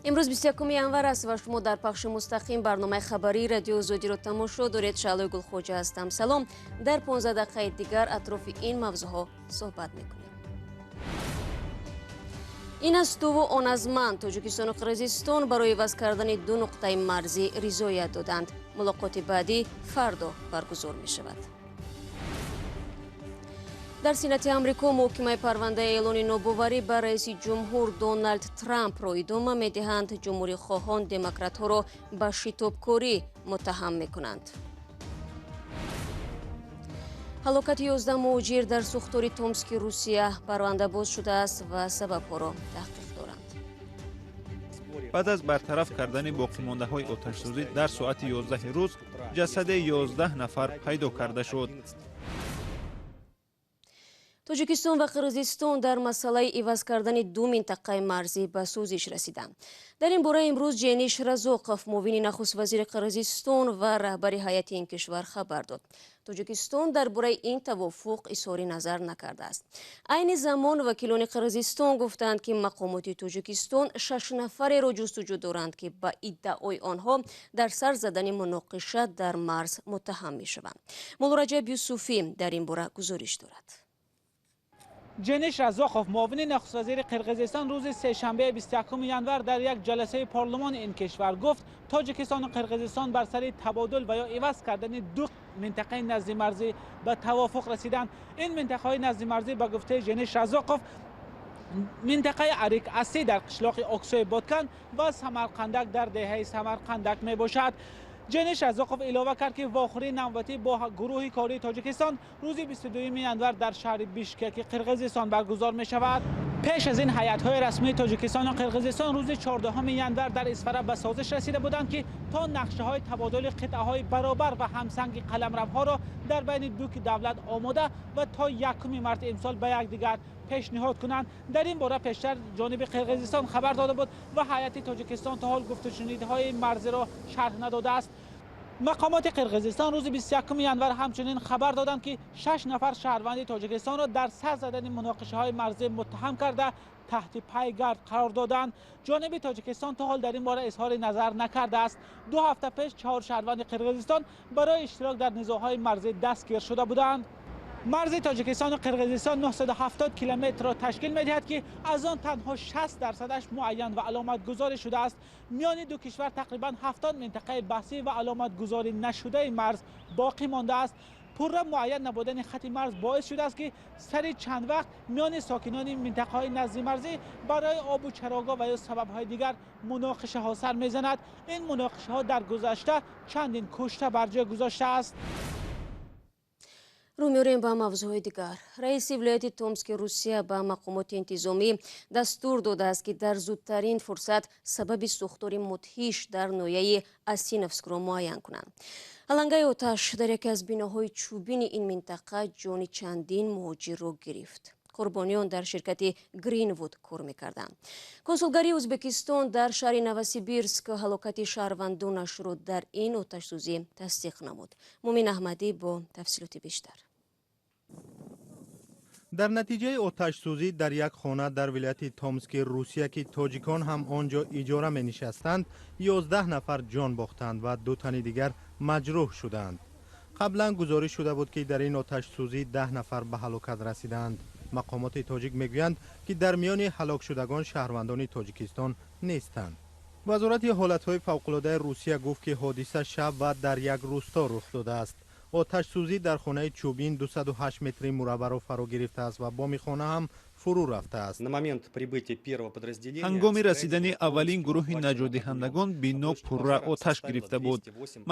Имрӯз 21 январ аст ва шумо дар пахши мустақим барномаи хабарии Радиои Озодиро тамошо доред. Шаълои Гулхоҷа ҳастам. Салом. Дар 15 дақиқаи дигар атрофи ин мавзӯъҳо суҳбат мекунем. Ин аз туву он аз ман. Тоҷикистону Қирғизистон барои иваз кардани ду нуқтаи марзӣ ризоят доданд. Мулоқоти баъдӣ фардо баргузор мешавад. Дар Сенати Амрико муҳокимаи парвандаи эълони нобоварӣ ба раиси ҷумҳур Доналд Трампро идома медиҳанд. Ҷумҳурихоҳон демократҳоро ба шитобкорӣ муттаҳам мекунанд. Ҳалокати 11 муҳоҷир дар сӯхтори Томски Русия: парванда боз шудааст ва сабабҳоро таҳқиқ доранд. Баъд аз бартараф кардани боқимондаҳои оташсӯзӣ дар соати 11 рӯз ҷасади 11 нафар пайдо карда шуд. Тоҷикистон ва Қирғизистон дар масъалаи иваз кардани ду минтақаи марзӣ ба созиш расиданд. Дар ин бора имрӯз Ҷениш Разоқов, муовини нахуствазири Қирғизистон ва раҳбари ҳайати ин кишвар, хабар дод. Тоҷикистон дар бораи ин тавофуқ изҳори назар накардааст. Айни замон вакилони Қирғизистон гуфтанд, ки мақомоти Тоҷикистон шаш нафареро ҷустуҷӯ доранд, ки ба иддаои онҳо дар сар задани муноқиша дар марз муттаҳам мешаванд. Муллораҷаб Юсуфӣ дар ин бора гузориш дорад. Ҷениш Разоқов, муовини нахуствазири Қирғизистон, рӯзи сешанбе 21 январ дар як ҷаласаи парлумони ин кишвар гуфт, Тоҷикистону Қирғизистон бар сари табодул ва ё иваз кардани ду минтақаи наздимарзӣ ба тавофуқ расиданд. Ин минтақаҳои наздимарзӣ, ба гуфтаи Ҷениш Разоқов, минтақаи Арик Аси дар қишлоқи Оксои Боткан ва Самарқандак дар деҳаи Самарқандак мебошад. Ҷениш Разоқов илова кард, ки вохӯрии навбатӣ бо гурӯҳи кории Тоҷикистон рӯзи 22 январ дар шаҳри Бишкеки Қирғизистон баргузор мешавад. Пеш аз ин ҳайатҳои расмии Тоҷикистону Қирғизистон рӯзи 14 январ дар Исфара ба созиш расида буданд, ки то нақшаҳои табодули қитъаҳои баробар ва ҳамсанги қаламравҳоро дар байни ду давлат омода ва то 1 марти имсол ба якдигар пешниҳод кунанд. Дар ин бора пештар ҷониби Қирғизистон хабар дода буд ва ҳайати Тоҷикистон то ҳол гуфтушунидҳои марзиро шарҳ надодааст. Мақомоти Қирғизистон рӯзи 21 январ ҳамчунин хабар доданд, ки шаш нафар шаҳрванди Тоҷикистонро дар сар задани муноқишаҳои марзӣ муттаҳам карда, таҳти пайгард қарор доданд. Ҷониби Тоҷикистон то ҳол дар ин бора изҳори назар накардааст. 2 ҳафта пеш чаҳор шаҳрванди Қирғизистон барои иштирок дар низоъҳои марзӣ дастгир шуда буданд. Марзи Тоҷикистону Қирғизистон 970 километрро ташкил медиҳад, ки аз он танҳо 60 дарсадаш муайян ва аломатгузорӣ шудааст. Миёни ду кишвар тақрибан 70 минтақаи баҳсӣ ва аломатгузорӣ нашудаи марз боқӣ мондааст. Пурра муайян набудани хати марз боис шудааст, ки сари чанд вақт миёни сокинони минтақаҳои наздимарзӣ барои обу чарогоҳ ва ё сабабҳои дигар муноқишаҳо сар мезанад. Ин муноқишаҳо дар гузашта чандин кушта бар ҷой гузоштааст. Рӯ меорем ба мавзӯъҳои дигар. Раиси вилояти Томски Русия ба мақомоти интизомӣ дастур додааст, ки дар зудтарин фурсат сабаби сӯхтори мудҳиш дар ноҳияи Асиновскро муайян кунанд. Алангаи оташ дар яке аз биноҳои чӯбини ин минтақа ҷони чандин муҳоҷирро гирифт. Қурбониён дар ширкати Гринвуд кор мекарданд. Консулгарии Ӯзбекистон дар шаҳри Новосибирск ҳалокати шаҳрвандонашро дар ин оташсӯзӣ тасдиқ намуд. Мумин Аҳмадӣ бо тафсилоти бештар. Дар натиҷаи оташсӯзӣ дар як хона дар вилояти Томски Русия, ки тоҷикон ҳам он ҷо иҷора менишастанд, 11 нафар ҷон бохтанд ва ду тани дигар маҷрӯҳ шуданд. Қаблан гузориш шуда буд, ки дар ин оташсӯзӣ 10 нафар ба ҳалокат расиданд. Мақомоти тоҷик мегӯянд, ки дар миёни ҳалокшудагон шаҳрвандони Тоҷикистон нестанд. Вазорати ҳолатҳои фавқулодаи Русия гуфт, ки ҳодиса шаб ва дар як рӯсто рух додааст. Оташсӯзӣ дар хонаи чӯбин 208 метри мураббаъро фаро гирифтааст ва боми хона ҳам фурӯ рафтааст. Ҳангоми расидани аввалин гурӯҳи наҷотдиҳандагон бино пурра оташ гирифта буд.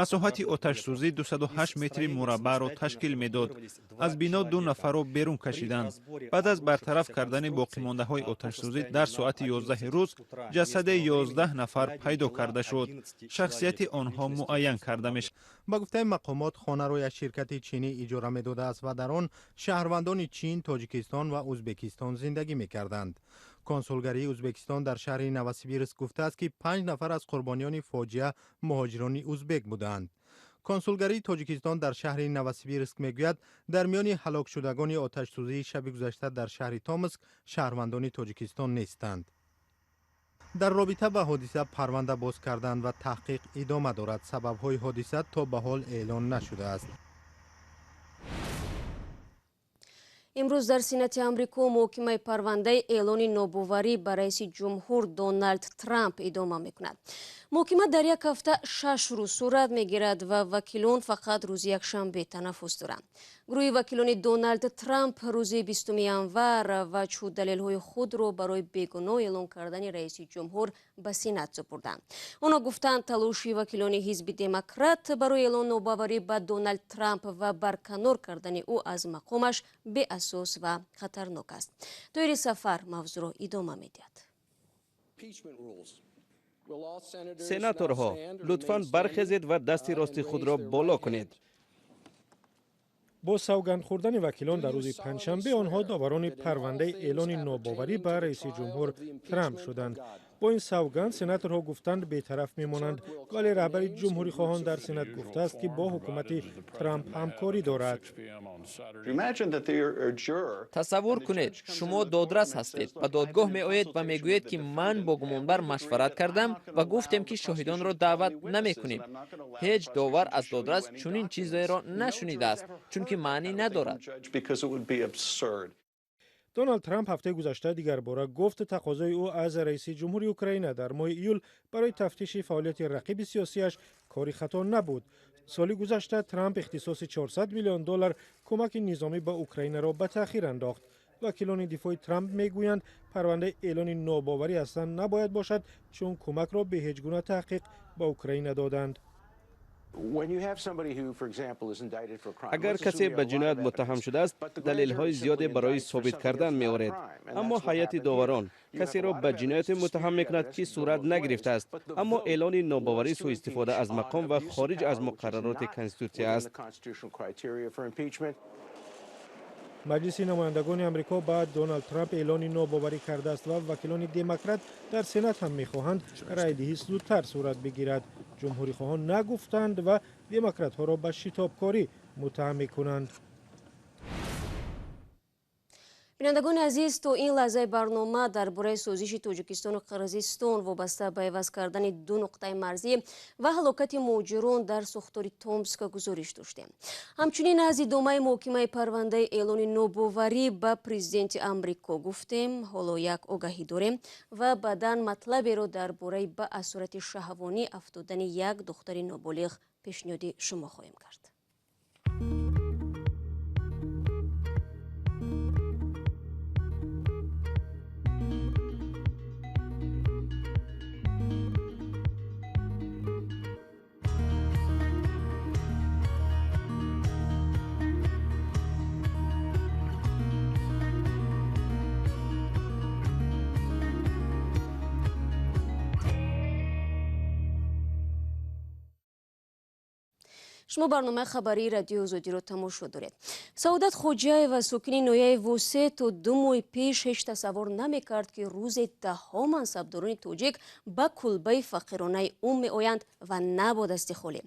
Масоҳати оташсӯзӣ 208 метри мураббаъро ташкил медод. Аз бино ду нафарро берун кашиданд. Баъд аз бартараф кардани боқимондаҳои оташсӯзӣ дар соати 11 рӯз ҷасади 11 нафар пайдо карда шуд. Шахсияти онҳо муайян карда мешавад. Ба гуфтаи мақомот, хонаро як ширкати чинӣ иҷора медодааст ва дар он шаҳрвандони Чин, Тоҷикистон ва Ӯзбекистон зиндагӣ мекарданд. Консулгарии Ӯзбекистон дар шаҳри Новосибирск гуфтааст, ки панҷ нафар аз қурбониёни фоҷиа муҳоҷирони узбек буданд. Консулгарии Тоҷикистон дар шаҳри Новосибирск мегӯяд, дар миёни ҳалокшудагони оташсӯзии шаби гузашта дар шаҳри Томск шаҳрвандони Тоҷикистон нестанд. Дар робита ба ҳодиса парванда боз карданд ва таҳқиқ идома дорад. Сабабҳои ҳодиса то ба ҳол эълон нашудааст. Имрӯз дар Сенати Амрико муҳокимаи парвандаи эълони нобоварӣ ба раиси ҷумҳур Доналд Трамп идома мекунад. Муҳокима дар як ҳафта 6 рӯз сурат мегирад ва вакилон фақат рӯзи якшанбе танаффус доранд. Гурӯҳи вакилони Доналд Трамп рӯзи 20 январ ваҷҳу далелҳои худро барои бегуноҳ эълон кардани раиси ҷумҳур ба Сенат супурданд. Онҳо гуфтанд, талоши вакилони ҳизби Демократ барои эълон нобоварӣ ба Доналд Трамп ва барканор кардани ӯ аз мақомаш беасос ва хатарнок аст. Тоири Сафар мавзӯъро идома медиҳад. Сенаторҳо, лутфан бархезед ва дасти рости худро боло кунед. Бо савганд хӯрдани вакилон дар рӯзи панҷшанбе онҳо доварони парвандаи эълони нобоварӣ ба раиси ҷумҳур Трамп шуданд. Бо ин савганд сенаторҳо гуфтанд бетараф мемонанд, вале раҳбари ҷумҳурихоҳон дар Сенат гуфтааст, ки бо ҳукумати Трамп ҳамкорӣ дорад. Тасаввур кунед, шумо додрас ҳастед, ба додгоҳ меоед ва мегӯед, ки ман бо гумонбар машварат кардам ва гуфтем, ки шоҳидонро даъват намекунем. Ҳеҷ довар аз додрас чунин чизеро нашунидааст, чунки маънӣ надорад. Доналд Трамп ҳафтаи гузашта дигарбора гуфт, тақозои ӯ аз раиси ҷумҳури Украина дар моҳи июл барои тафтиши фаъолияти рақиби сиёсиаш кори хато набуд. Соли гузашта Трамп ихтисоси 400 миллион доллар кӯмаки низомӣ ба Украинаро ба таъхир андохт. Вакилони дифои Трамп мегӯянд, парвандаи эълони нобоварӣ аслан набояд бошад, чун кӯмакро бе ҳеҷ гуна таҳқиқ ба Украина доданд. Агар касе ба ҷиноят муттаҳам шудааст, далелҳои зиёде барои собит кардан меоред. Аммо ҳайати доварон касеро ба ҷинояте муттаҳам мекунад, ки сурат нагирифтааст. Аммо эълони нобоварӣ суистифода аз мақом ва хориҷ аз муқаррароти конститутсия аст. Маҷлиси намояндагони Амрико ба Доналд Трамп эълони нобоварӣ кардааст ва вакилони демократ дар Сенат ҳам мехоҳанд райдиҳӣ зудтар сурат бигирад. Ҷумҳурихоҳон нагуфтанд ва демократҳоро ба шитобкорӣ муттаҳам мекунанд. Бинандагони азиз, то ин лаҳзаи барнома дар бораи созиши Тоҷикистону Қирғизистон вобаста ба иваз кардани ду нуқтаи марзӣ ва ҳалокати муҳоҷирон дар сохтори Томск гузориш доштем. Ҳамчунин аз идомаи муҳокимаи парвандаи эълони нобоварӣ ба президенти Амрико гуфтем. Ҳоло як огаҳӣ дорем ва баъдан матлаберо дар бораи ба асорати шаҳвонӣ афтодани як духтари ноболиғ пешниҳоди шумо хоҳем кард. Шумо барномаи хабарии Радиои Озодиро тамошо доред. Саодат Хоҷаева, сокини ноҳияи Восе, то 2 моҳи пеш ҳеҷ тасаввур намекард, ки рӯзе даҳҳо мансабдорони тоҷик ба кулбаи фақиронаи ӯ меоянд ва на бо дасти холӣ.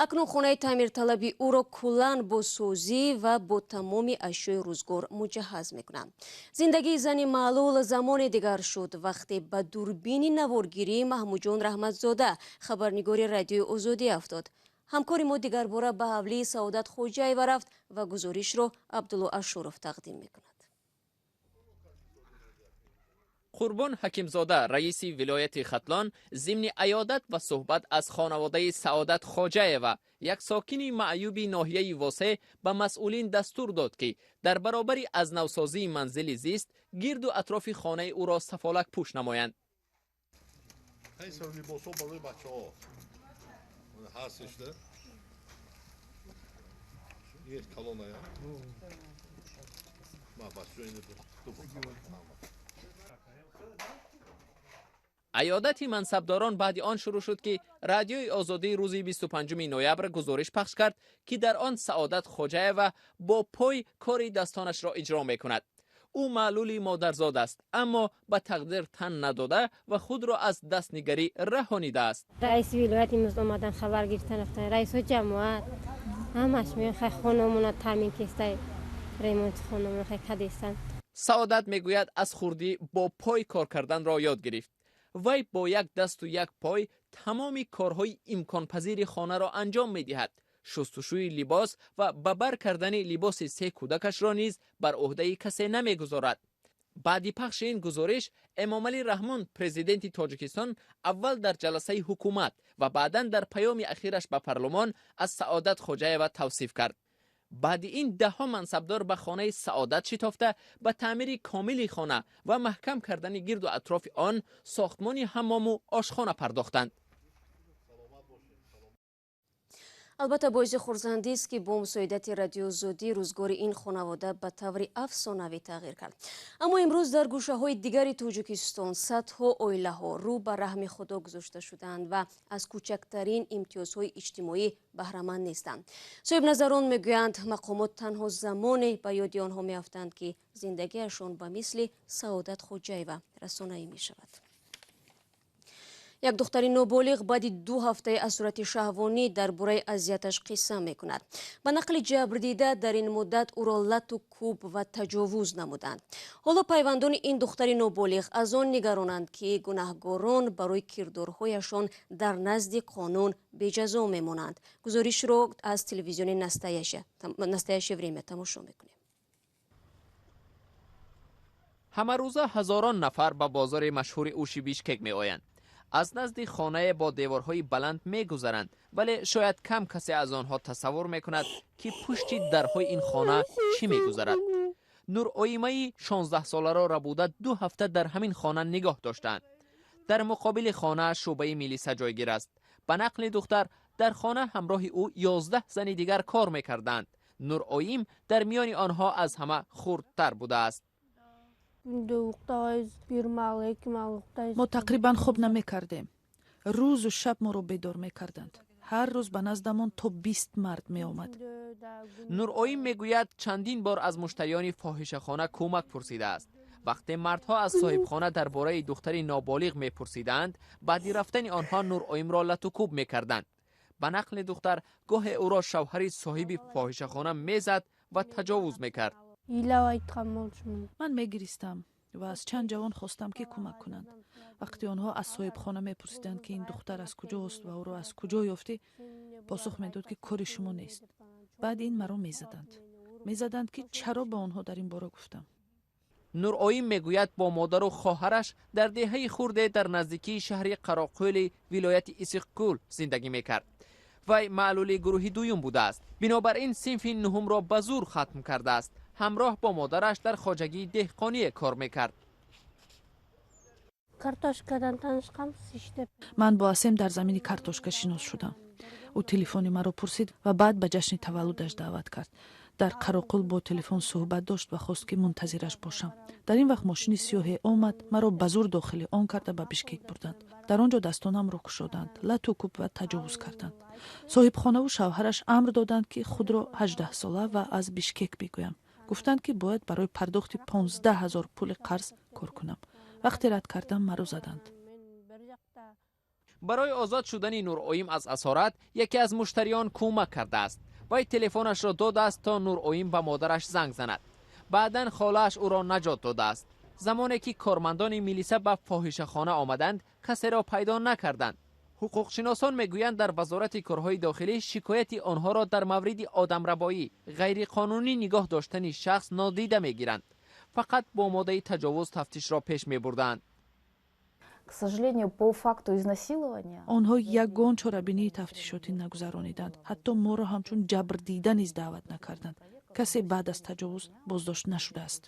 Акнун хонаи таъмирталаби ӯро куллан бо созӣ ва бо тамоми ашёи рӯзгор муҷаҳҳаз мекунанд. Зиндагии зани маълул замоне дигар шуд, вақте ба дурбини наворгирии Маҳмудҷон Раҳматзода, хабарнигори Радиои Озодӣ, афтод. Ҳамкори мо дигарбора ба ҳавлии Саодат Хоҷаева рафт ва гузоришро Абдулло Ашуров тақдим мекунад. Қурбон Ҳакимзода, раиси вилояти Хатлон, зимни аёдат ва суҳбат аз хонаводаи Саодат Хоҷаева, як сокини маъюби ноҳияи Восе, ба масъулин дастур дод, ки дар баробари аз навсозии манзили зист гирду атрофи хонаи ӯро сафолак пӯш намоянд. Аёдати мансабдорон баъди он шурӯъ шуд, ки Радиои Озодӣ рӯзи 25 ноябр гузориш пахш кард, ки дар он Саодат Хоҷаева бо пой кори дастонашро иҷро мекунад. Ӯ маълули модарзод аст, аммо ба тақдир тан надода ва худро аз дастнигарӣ раҳонидааст. Раиси вилоят имрӯз омадан, хабар гирифтан рафтан, раисҳо ҷамоат ҳамаш меоянд, хай хонамона таъмин кестай, ремонти хонамона хай кадестан. Саодат мегӯяд, аз хурдӣ бо пой кор карданро ёд гирифт. Вай бо як дасту як пой тамоми корҳои имконпазири хонаро анҷом медиҳад. Шустушӯи либос ва ба бар кардани либоси се кӯдакашро низ бар ӯҳдаи касе намегузорад. Баъди пахши ин гузориш Эмомалӣ Раҳмон, президенти Тоҷикистон, аввал дар ҷаласаи ҳукумат ва баъдан дар паёми ахираш ба парлумон аз Саодат Хоҷаева тавсиф кард. Баъди ин даҳҳо мансабдор ба хонаи Саодат шитофта, ба таъмири комили хона ва маҳкам кардани гирду атрофи он, сохтмони ҳаммому ошхона пардохтанд. Албатта, боиси хурсандист, ки бо мусоидати Радиои Озодӣ рӯзгори ин хонавода ба таври афсонавӣ тағйир кард. Аммо имрӯз дар гӯшаҳои дигари Тоҷикистон садҳо оилаҳо рӯ ба раҳми Худо гузошта шудаанд ва аз кӯчактарин имтиёзҳои иҷтимоӣ баҳраманд нестанд. Соҳибназарон мегӯянд, мақомот танҳо замоне ба ёди онҳо меафтанд, ки зиндагиашон ба мисли Саодат Хоҷаева расонаӣ мешавад. Як духтари ноболиғ баъди 2 ҳафтаи асорати шаҳвонӣ дар бораи азияташ қисса мекунад. Ба нақли ҷабрдида, дар ин муддат ӯро лату кӯб ва таҷовуз намуданд. Ҳоло пайвандони ин духтари ноболиғ аз он нигаронанд, ки гунаҳгорон барои кирдорҳояшон дар назди қонун беҷазо мемонанд. Гузоришро аз телевизиони Настоящее время тамошо мекунем. Ҳамарӯза ҳазорон нафар ба бозори машҳури Уши Бишкек меоянд. Аз назди хонае бо деворҳои баланд мегузаранд, вале шояд кам касе аз онҳо тасаввур мекунад, ки пушти дарҳои ин хона чӣ мегузарад. Нуроимаи 16-соларо рабуда 2 ҳафта дар ҳамин хона нигоҳ доштаанд. Дар муқобили хона шӯъбаи милиса ҷойгир аст. Ба нақли духтар, дар хона ҳамроҳи ӯ 11 зани дигар кор мекарданд. Нуроим дар миёни онҳо аз ҳама хурдтар будааст. Мо тақрибан хоб намекардем. Рӯзу шаб моро бедор мекарданд. Ҳар рӯз ба наздамон то 20 мард меомад. Нуроим мегӯяд, чандин бор аз муштариёни фоҳишахона кӯмак пурсидааст. Вақте мардҳо аз соҳибхона дар бораи духтари ноболиғ мепурсиданд, баъди рафтани онҳо Нуроимро латукӯб мекарданд. Ба нақли духтар, гоҳе ӯро шавҳари соҳиби фоҳишахона мезад ва таҷовуз мекард. Ман мегиристам ва аз чанд ҷавон хостам, ки кӯмак кунанд. Вақте онҳо аз соҳибхона мепурсиданд, ки ин духтар аз куҷост ва ӯро аз куҷо ёфтӣ, посух медод, ки кори шумо нест. Баъд ин маро мезаданд. Мезаданд, ки чаро ба онҳо дар ин бора гуфтам. Нуроим мегӯяд, бо модару хоҳараш дар деҳаи хурде дар наздикии шаҳри Қароқӯли вилояти Исиқкӯл зиндагӣ мекард. Вай маълули гурӯҳи дуюм будааст, бинобар ин синфи нуҳумро ба зур хатм кардааст. Ҳамроҳ бо модараш дар хоҷагии деҳқоние кор мекард. Ман бо Асем дар замини картошка шинос шудам. Ӯ телефони маро пурсид ва баъд ба ҷашни таваллудаш даъват кард. Дар Қароқул бо телефон суҳбат дошт ва хост, ки мунтазираш бошам. Дар ин вақт мошини сиёҳе омад, маро ба зур дохили он карда ба Бишкек бурданд. Дар он ҷо дастонамро кушоданд, лату кӯб ва таҷовуз карданд. Соҳибхонаву шавҳараш амр доданд, ки худро 18-сола ва аз Бишкек бигӯям. Гуфтанд, ки бояд барои пардохти 15 ҳазор пули қарз кор кунам. Вақте рад кардам, маро заданд. Барои озод шудани Нуроим аз асорат яке аз муштариён кӯмак кардааст. Вай телефонашро додааст, то Нуроим ба модараш занг занад. Баъдан холааш ӯро наҷот додааст. Замоне ки кормандони милиса ба фоҳишахона омаданд, касеро пайдо накарданд. Ҳуқуқшиносон мегӯянд, дар Вазорати корҳои дохилӣ шикояти онҳоро дар мавриди одамрабоӣ, ғайриқонунӣ нигоҳ доштани шахс нодида мегиранд. Фақат бо моддаи таҷовуз тафтишро пеш мебурданд. Онҳо ягон чорабинии тафтишотӣ нагузарониданд, ҳатто моро ҳамчун ҷабрдида низ даъват накарданд. Касе баъд аз таҷовуз боздошт нашудааст.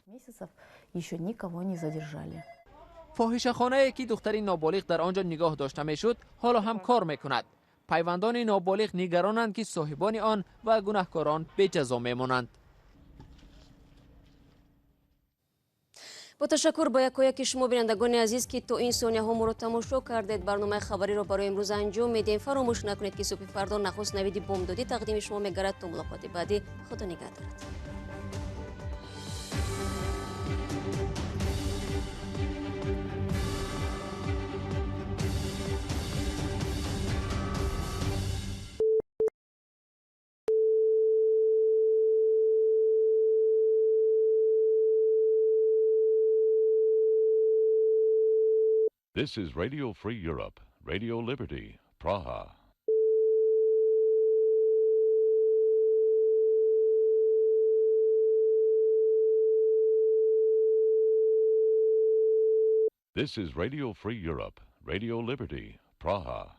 Фоҳишахонае, ки духтари ноболиғ дар он ҷо нигоҳ дошта мешуд, ҳоло ҳам кор мекунад. Пайвандони ноболиғ нигаронанд, ки соҳибони он ва гунаҳкорон беҷазо мемонанд. Бо ташаккур ба якояки шумо, бинандагони азиз, ки то ин сонияҳо моро тамошо кардед, барномаи хабариро барои имрӯз анҷом медиҳем. Фаромӯш накунед, ки субҳи фардо нахуст навиди бомдодӣ тақдими шумо мегардад. То мулоқоти баъдӣ, Худо нигаҳ дорад. This is Radio Free Europe, Radio Liberty, Praha. This is Radio Free Europe, Radio Liberty, Praha.